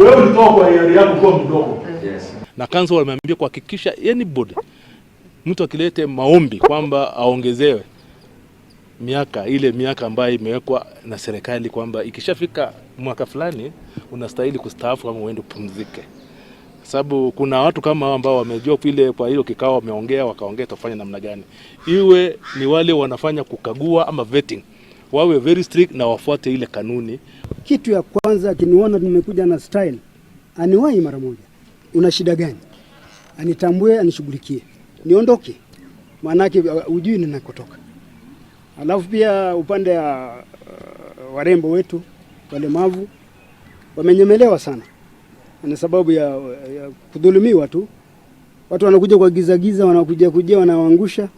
Wewe ulitoka kwa hiari yako kuwa mdogo. Yes. Na council wameambia kuhakikisha anybody, mtu akilete maombi kwamba aongezewe miaka, ile miaka ambayo imewekwa na serikali kwamba ikishafika mwaka fulani unastahili kustaafu kama uende upumzike, sababu kuna watu kama hao ambao wamejua vile. Kwa hiyo kikao wameongea, wakaongea tufanye namna gani, iwe ni wale wanafanya kukagua ama vetting, wawe very strict na wafuate ile kanuni. Kitu ya kwanza akiniona nimekuja na style, aniwahi mara moja, una shida gani? Anitambue, anishughulikie, niondoke, maanake hujui ninakotoka. Alafu pia upande ya warembo wetu walemavu wamenyemelewa sana, na sababu ya kudhulumiwa tu. Watu wanakuja kwa giza giza, wanakuja kujia, wanawaangusha,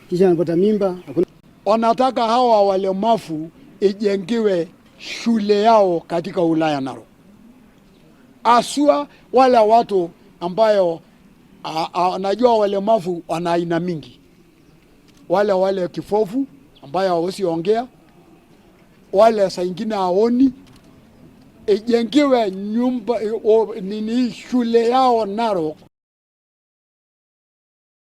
kisha wanapata mimba. Hakuna Wanataka hawa walemavu ijengiwe shule yao katika wilaya Narok, aswa wale watu ambayo najua walemavu wana aina mingi, wale kifofu ambayo hawezi ongea, wale saa ingine haoni, ijengiwe nyumba nini shule yao Narok.